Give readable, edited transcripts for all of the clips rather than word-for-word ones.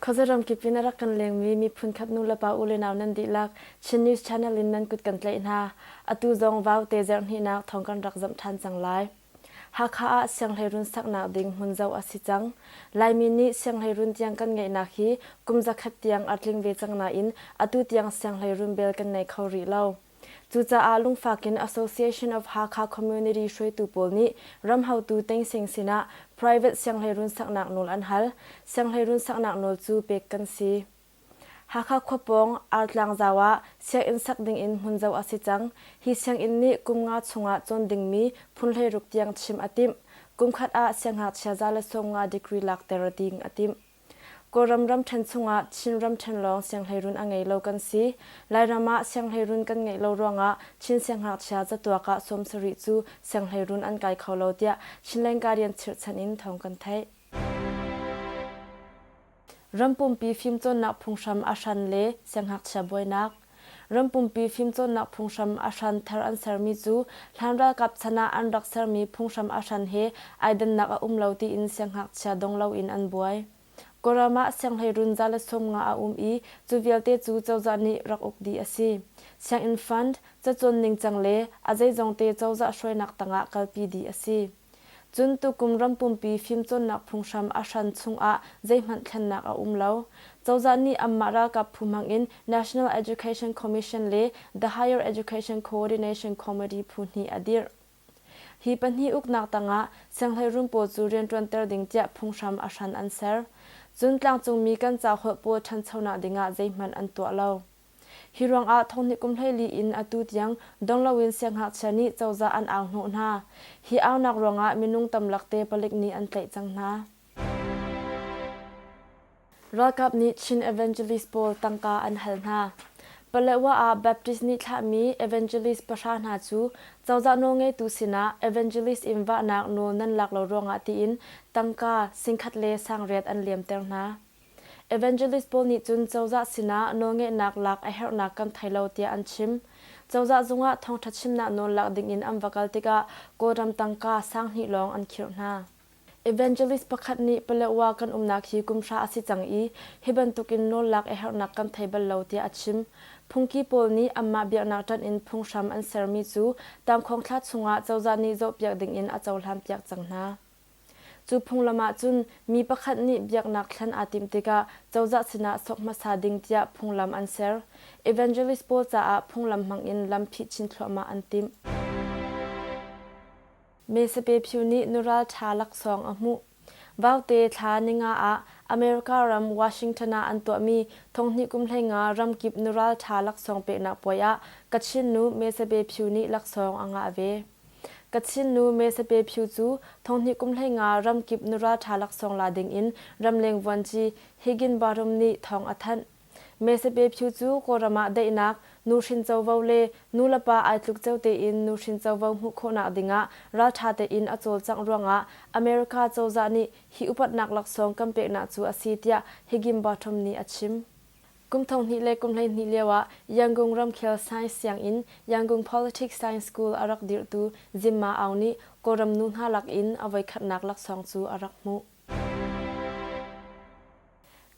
Khuaza kip in a rak kan lengmi miphun khat nulepa u le nau nan dihlak Chin News Channel in nan kut kan tlaih hna. Atu zong vaute zerhhnihnak thawng kan rak zamh ṭhan cang lai. Hakha ah sianghleirun saknak ding hmun zoh a si cang. Laimi nih sianghleirun tiang kan ngeihnak hi kum zakhat tiang a tling ve cang nain atu tiang sianghleirun bel kan nei kho rih lo. Cucaah lungfak in Association of Hakha Community hruaitu pawl nih ramhotu Tengsing sinah private sianghleirun saknak nawl an hal. Sianghleirun saknak nawl cu pek kan si. Hakha khua pawng Artlang zau ah sianginn sak dingin hmun zoh a si cang. Hi sianginn nih kum nga chungah cawn dingmi phun 16 tiang chim a timh. Kum khat ah siangngakchia 150 degree lakter ding a timh. Kawlram ramṭhen chungah Chin ramṭhen lawng sianghleirun a ngei lo kan si. Lairam ah sianghleirun kan ngeih lo ruangah Chin siangngakchia catuak ah 70 cu sianghleirun an kai kho lo tiah Chinland Guardian chirhchan in thawng kan theih. Ram pumpi fimcawnnak phunghram a hran le siangngakchia buainak. Ram pumpi fimcawnnak phunghram a hran thar an sermi cu hlan ralkap chan ah an rak sermi phunghram a hran he ai dannak a um lo tiin siangngakchia dong loin an buai. Kawlram ah sianghleirun 150 a um i cu vialte cu cozah nih rak uk dih a si. Sianginn fund, cacawn ningcang le a zeizongte cozah hruainak tangah kalpi dih a si. Cun tukum ram pumpi fimcawnnak phunghram a hran chungah zeihmanh thlennak a um lo. Cozah nih anmah ralkap phu hmangin National Education Commission le The Higher Education Coordination Committee phu hnih a dirh. Hi pahnih uknak tangah sianghleirun pawl cu rianṭuanter ding tiah phunghram a hran an ser. Cun tlangcungmi kan ca holh pawl ṭhanchonak dingah zeihmanh an tuah lo. Hi ruangah thonghnih kum 14 in atu tiang dong loin siangngakchia nih cozah an au hnawh hna. Hi aunak ruangah minung tamlak te palik nih an tlaih cang hna. Ralkap nih Chin Evangelist pawl tangka an hal hna. Paletwa ah Baptist nih thlahmi evangelist pahra hna cu cozah nawlngeitu sinah evangelist in vahnak nawl nan lak lo ruangah tiin tangka singkhat le sangriat an liamter hna. Evangelist pawl nih cun cozah sinah nawlngeihnak lak a herhnak kan thei lo tiah an chim. Cozah zungah thawngṭha chimnak nawl lak dingin an va kal tikah Kawlram tangka sanghnih lawng an khirh hna. Evangelist pakhat nih Paletwa kan umnak hi kum hra a si cang i hi bantukin nawl lak a herhnak kan thei bal lo tiah a chim. Phungki pawl nih anmah biaknak ṭanh in phunghram an sermi cu tangkhawng thla chungah cozah nih zohpiak dingin a cohlanpiak cang hna. Cu phunglam ah cun mi pakhat nih biaknak thlen aa timh tikah cozah sinah sok hmasa ding tiah phunglam an ser. Evangelist pawl caah phunglam hmangin lam phih chin thluahmah an timh. Mesape Phu nih nural ṭha laksawng a hmuh. Vaute thla ninga ah America ram Washington ah an tuahmi thonghnih kum 15 ramkip nural ṭha laksawng peknak puai ah Kachin nu Mesape Phu nih laksawng a ngah ve. Kachin nu Mesape Phu cu thonghnih kum 15 ramkip nural ṭha laksawng la dingin ramleng vuanci Higin Barum nih thawng a thanh. Mesape Phu cu Kawlram ah daihnak, nuhrin covo le nulepa ai tluk ceo tein nuhrin covo hmuh khawhnak dingah ralṭha tein a cawlcangh ruangah America cozah nih hi upatnak laksawng kan peknak cu a si tiah Higin Bottom nih a chim. Kum 12 le kum 12 lioah Yangon ramkhel science sianginn Yangon Politics Science School a rak dirhtu Zimma Aung nih Kawlram nu hna lak in a voikhatnak laksawng cu a rak hmuh.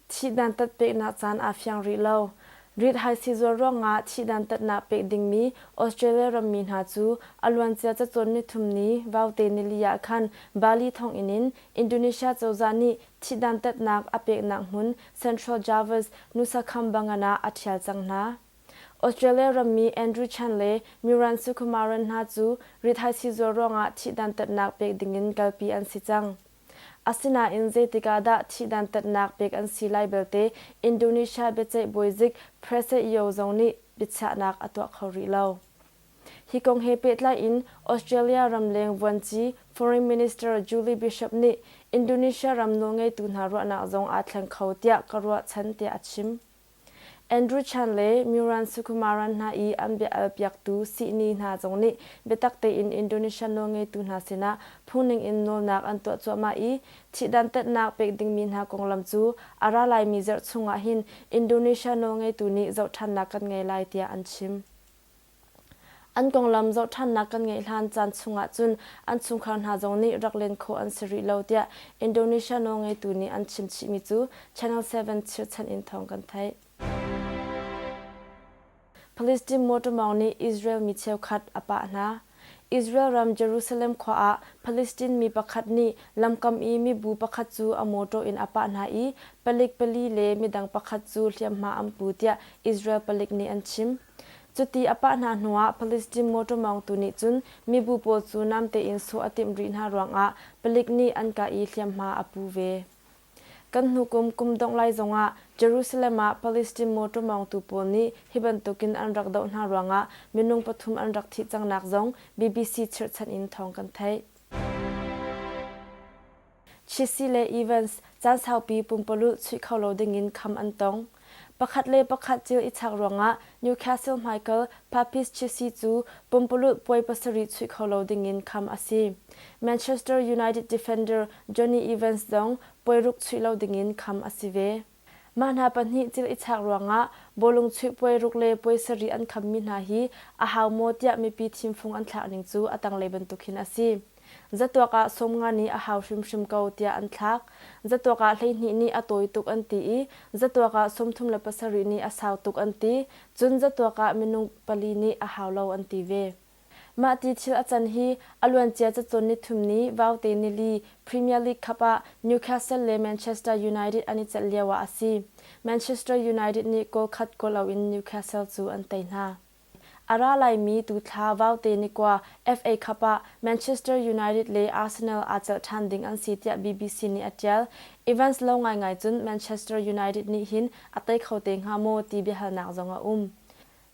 Thih dantat peknak caan aa fiang rih lo. Rit-hai sizuar ruangah thih dantatnak pek dingmi Australia rammi hna cu a luancia cacawn nithum ni Vaute nili ah khan Bali thonginn in Indonesia cozah nih thih dantatnak a peknak hmun Central Java's Nusa Kambangan ah a ṭhial cang hna. Australia rammi Andrew Chan le Myuran Sukumaran hna cu rithaisii zuar ruangah thih dantatnak pek dingin kalpi an si cang. Asinain zeitik ah dah thih dantatnak pek an si lai belte Indonesia biaceih bawizik Prasetyo zong nih biachiahnak a tuah kho rih lo. Hi kong he pehtlai in Australia ramleng vuanci Foreign Minister Julie Bishop nih Indonesia ram nawlngeitu hna ruahnak zong aa thleng kho tiah ka ruahchan tiah a chim. Andrew Chan le Myuran Sukumaran hna i an bia-al piaktu sihni hna zong nih biatak tein Indonesia nawlngeitu hna sinah phungning in nawlnak an tuah cuahmah i thihdan tetnak pek dingmi hna konglam cu a ra laimi zarh chungah hin Indonesia nawlngeitu nih zohṭhannak kan ngei lai tiah an chim. An konglam zohṭhannak kan ngeih hlan caan chungah cun an chungkhar hna zong nih rak len khawh an si rih lo tiah Indonesia nawlngeitu nih an chim chihmi cu Channel 7 chirhchan in thawng kan theih. Palestine motor mawng nih Israel mi cheukhat a pah hna. Israel ram Jerusalem khua ah Palestine mi pakhat nih lamkam i mibu pakhat cu a mawṭaw in a pah hna i palik pali le midang pakhat cu hliamhma an pu tiah Israel palik nih an chim. Cuti a pah hna hnuah Palestine mawṭaw mawngtu nih cun mibu pawl cu namte in sawh a timh rih hna ruangah palik nih an kah i hliamhma a pu ve. Kan hnu kum kum dongh lai zongah Jerusalem ah Palestine mawṭaw mawngtu pawl nih hi bantukin an rak doh hna ruangah minung pathum an rak thih cangnak zong BBC chirhchan in thawng kan theih. Chisi le Evans caan saupi pumpalulh chuih kho lo dingin kham an tong. Pakhat le pakhat cil i chak ruangah Newcastle hmaikal Papis Chisi cu pumpalulh puai pasarih chuih kho lo dingin kham a si. Manchester United defender Jonny Evans zong puai ruk chuih lo dingin kham a si ve. Mah hna pahnih cil i chak ruangah bawlung chuih puai ruk le puai sarih an khammi hna hi a hau maw tiah mipi thimfung an thlak ning cu a tanglei bantuk hin a si. Zatuak ah 50 nih a hau hrimhrim ko tiah an thlak. Zatuak ah 12 nih a tawi tuk an ti i zatuak ah 37 nih a sau tuk an ti. Cun zatuak ah minung pali nih a hau lo an ti ve. Mah ti thil a can hi a luancia cacawn nithum ni Vaute nili Premier League Cup ah Newcastle le Manchester United an i celh lio ah a si. Manchester United nih goal khat goal lo in Newcastle cu an tei hna. A ra laimi tuthla Vaute nikua FA Cup ah Manchester United le Arsenal aa celh ṭhan ding an si tiah BBC nih a ṭial. Evans lo ngaingai cun Manchester United nih hin a tei kho te hnga maw ti biahalnak zong a um.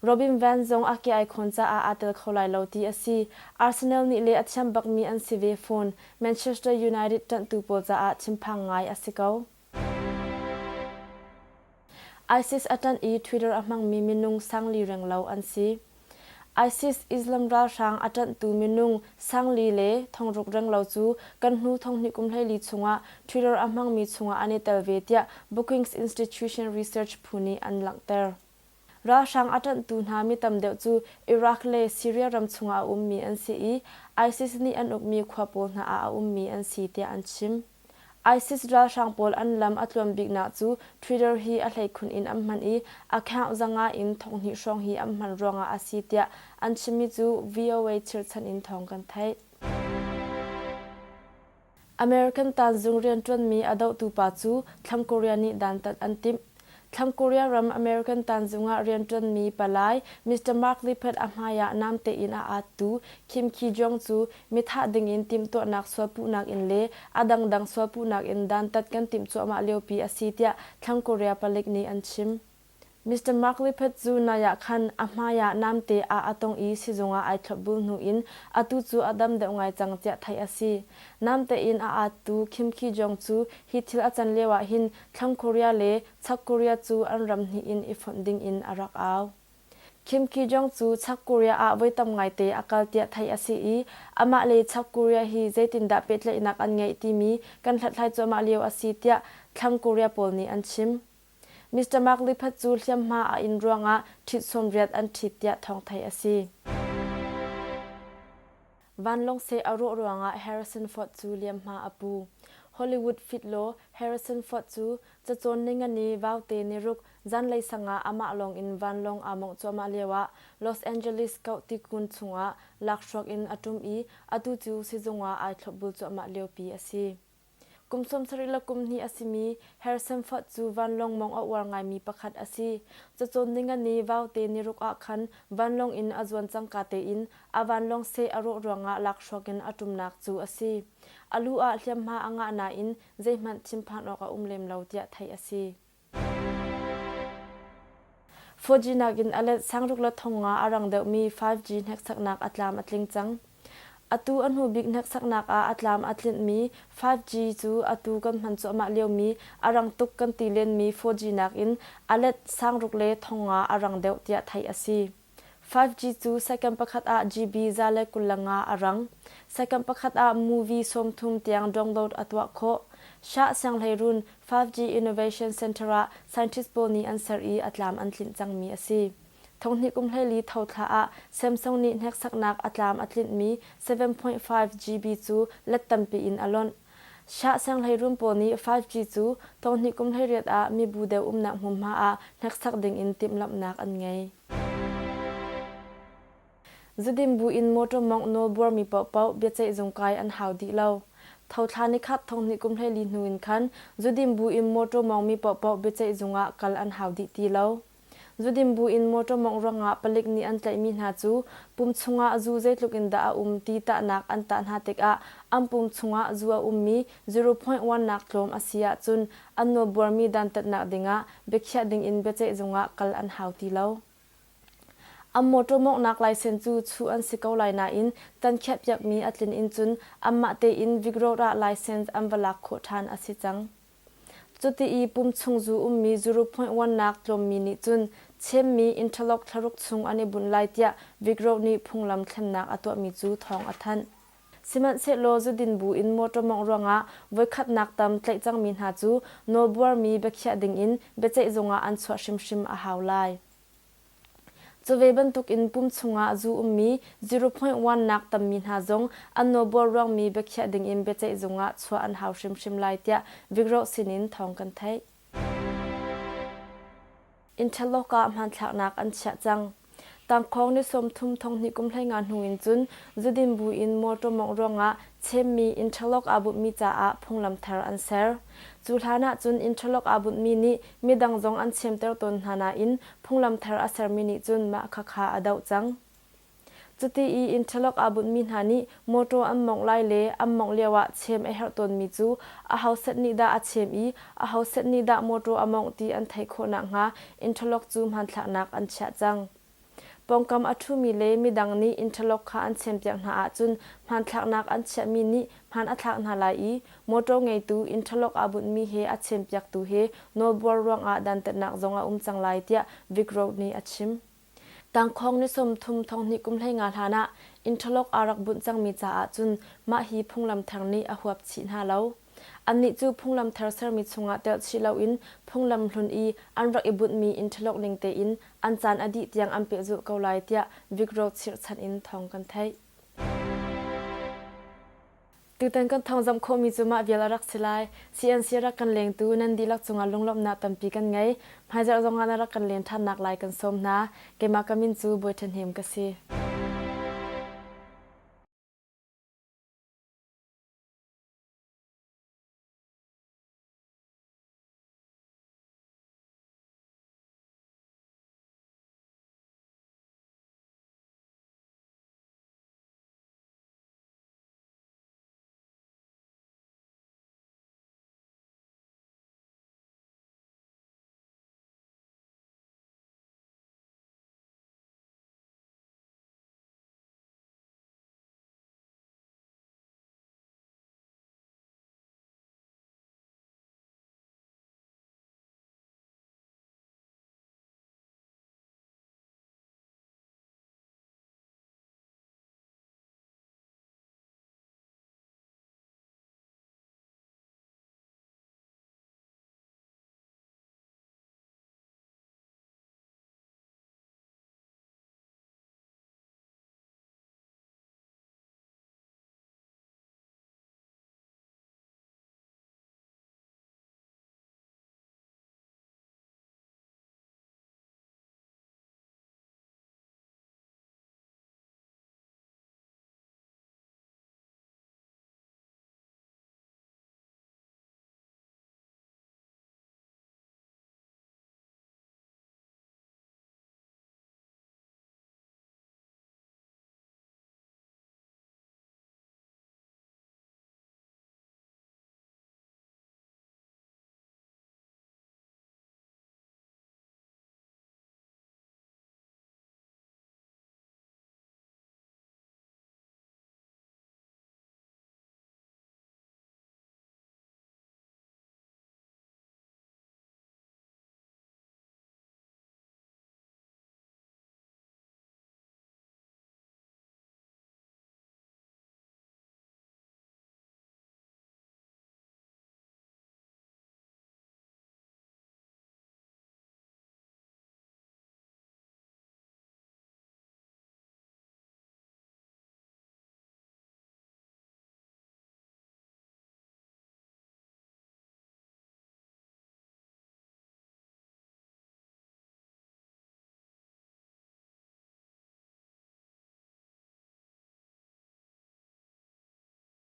Robin Van zong a ke ai khawn caah aa tel kho lai lo ti a si. Arsenal nih le a thiam bakmi an si ve fawn. Manchester United ṭanhtu pawl caah thinphang ngai a si ko. ISIS a ṭanh i Twitter a hmangmi minung sangli renglo an si. ISIS Islam ralhrang a ṭanhtu minung sangli le thongruk renglo cu kan hnu thonghnih kum 14 chungah Twitter a hmangmi chungah an i tel ve tiah Brookings Institution Research phu nih an langhter. Ralhrang a ṭanhtu hna mi tam deuh cu Iraq le Syria ram chungah a ummi an si i ISIS nih an ukmi khua pawl hna ah a ummi an si tiah an chim. ISIS ralhrang pawl an lam a tluan biknak cu Twitter hi a hleikhun in an hman i account 500 in 2000 hrawng hi an hman ruangah a si tiah an chimmi cu VOA chirhchan in thawng kan theih. American tanzung rianṭuanmi a dohtu pa cu Thlang Korea nih dantat an timh. Thlang Korea ram American tanzung ah rianṭuanmi palai Mr. Mark Lippert a hmai ah namte in a aattu Kim Ki-jong cu mithah dingin timhtuahnak sualpuhnak in le a dangdang sualpuhnak in dantat kan timh cuahmah liopi a si tiah Thlang Korea palik nih an chim. Mr. Mark Lippert cu nai ah khan a hmai ah namte ah a tong i sizung ah ai thlopbul hnu in atu cu a dam deuh ngai cang tiah theih a si. Namte in a aattu Kim Ki-jong cu hi thil a can lio ah hin Thlang Korea le Chak Korea cu an ram hnih in i fonh ding in a rak au. Kim Ki-jong cu Chak Korea ah voi tam ngaite a kal tiah theih a si i amah le Chak Korea hi zeitindah pehtlaihnak an ngeih timi kan hlathlai cuahmah lio a si tiah Thlang Korea pawl nih an chim. Mr. Mark Lippert cu hliamhma a in ruangah ṭhit sawmriat an ṭhit tiah thawng theih a si. Vanlawng seh a rawh ruangah Harrison Ford cu liamhma a pu. Hollywood fitlaw Harrison Ford cu cacawn ningani vaute niruk zanlei sang ah amah lawng in vanlawng aa mawngh cuahmah lioah Los Angeles kauh tikun chungah lakhruak in a ṭum i atu cu sizung ah ai thlopbul cuahmah liopi a si. Kum 70 le kum hnih a simi Harrison Ford cu vanlawng mawngh a uar ngaimi pakhat a si. Cacawn ningani vaute niruk ah khan vanlawng in a zuan cangka tein a vanlawng seh a rawh ruangah lakhruak in a ṭumnak cu a si. A lu ah hliamhma a ngah nain zeihmanh thinphan awk a um lem lo tiah theih a si. 4G nakin a let sangruk le 500 a rang deuhmi 5G hneksaknak a tlam a tling cang. Atu a hnu bik hneksaknak ah a tlam a tlinhmi 5G cu atu kan hman cuahmah liomi a rang tuk kan ti lenmi 4G nakin a let sangruk le 500 a rang deuh tiah theih a si. 5G cu second pakhat ah GB 125 a rang. Second pakhat ah movie 30 tiang download a tuah khawh. Shah Sianghleirun 5G Innovation Center ah scientist pawl nih an ser i a tlam an tlinh cangmi a si. Thonghnih kum 14 tho thla ah Samsung nih hneksaknak a tlam a tlinhmi 7.5 GB cu let tampi in a lonh. Shah sianghleiruun pawl nih 5G cu thonghnih kum 18 ah mibu deuh umnak hmunhma ah hneksak dingin timhlamhnak an ngei. Zudin bu in motor mawngh nawl buarmi paohpaoh biaceihzung kai an hau dih lo. Thothla nikhat thonghnih kum 14 hnu in khan zudin bu in motor mawngmi paohpaoh biaceihzung ah kal an hau dih ti lo. Zudin bu in motor mawngh ruangah palik nih an tlaihmi hna cu pum chungah zu zeitluk in dah a um ti tahnak an tah hna tikah an pum chungah zu a ummi 0.1 nak tlawm a si ahcun an nawlbuarmi dantatnak dingah biakhiah dingin biaceihzung ah kal an hau ti lo. An mawṭaw mawnghnak laisen cu chuh an si ko lai nain tan khiahpiakmi a tlin in cun anmah tein Vic Road ah license an va lak khawh ṭhan a si cang. Cuti i pum chung zu ummi 0.1 nak tlawmmi nih cun chemmi interlock thlaruk chung an i bunh lai tiah Vic Road nih phunglam thlennak a tuahmi cu thawng a thanh. Sihmanhsehlaw zudin bu in mawṭaw mawngh ruangah voikhatnak tam tlaih cangmi hna cu nawlbuarmi biakhiah dingin biaceihzung ah an chuah hrimhrim a hau lai. Cu ve bantukin pum chungah zu ummi 0.1 nak tammi hna zong an nawlbuar ruangmi biakhiah dingin biaceihzung ah chuah an hau hrimhrim lai tiah Vigroh sinin thawng kan theih. Interlock ah hmanthlaknak an chiah cang. Tangkhawng ni 30 thonghnih kum 15 hnu in cun zudin bu in mawṭaw mawngh ruangah chemmi interlock aa bunhmi caah phunglam thar an ser. Cu hlan ah cun interlock aa bunhmi nih midang zong an chemter tawn hna nain phunglam thar a sermi nih cun mah khakha a doh cang. Cuti i interlock aa bunhmi hna nih mawṭaw an mawngh lai le an mawngh lioah chem a herh tawnmi cu aho set nih dah a chem i aho set nih dah mawṭaw a mawngh ti an theih khawh nakhnga interlock cu hmanthlaknak an chiah cang. Pawngkam a ṭhumi le midang nih interlock kha an chempiak hna ahcun hmanthlaknak an chiahmi nih hmaan a thlak hna lai i mawṭaw ngeitu interlock aa bunhmi he a chempiaktu he nawlbuar ruangah dantatnak zong a um cang lai tiah Vic Road nih a chim. Tangkhawng ni 30 thonghnih kum 15 hlan ah interlock aa rak bunh cangmi caah cun mah hi phunglam thar nih a huap chih hna lo. Annih cu phunglam thar sermi chungah telh chih loin phunglam hlun i an rak i bunhmi interlock ning tein an caan a dih tiang an pehzulh ko lai tiah Vic Road chirhchan in thawng kan theih. Tutan kan thawngzamh khawhmi cu mah vial a rak si lai. CNC rak kan lengtu nan dihlak cungah lunglawmhnak tampi kan ngei. Hmaizarh zongah na rak kan len ṭhannak lai kan sawm hna. Keimah ka min cu Bawi Ṭha Hnem ka si.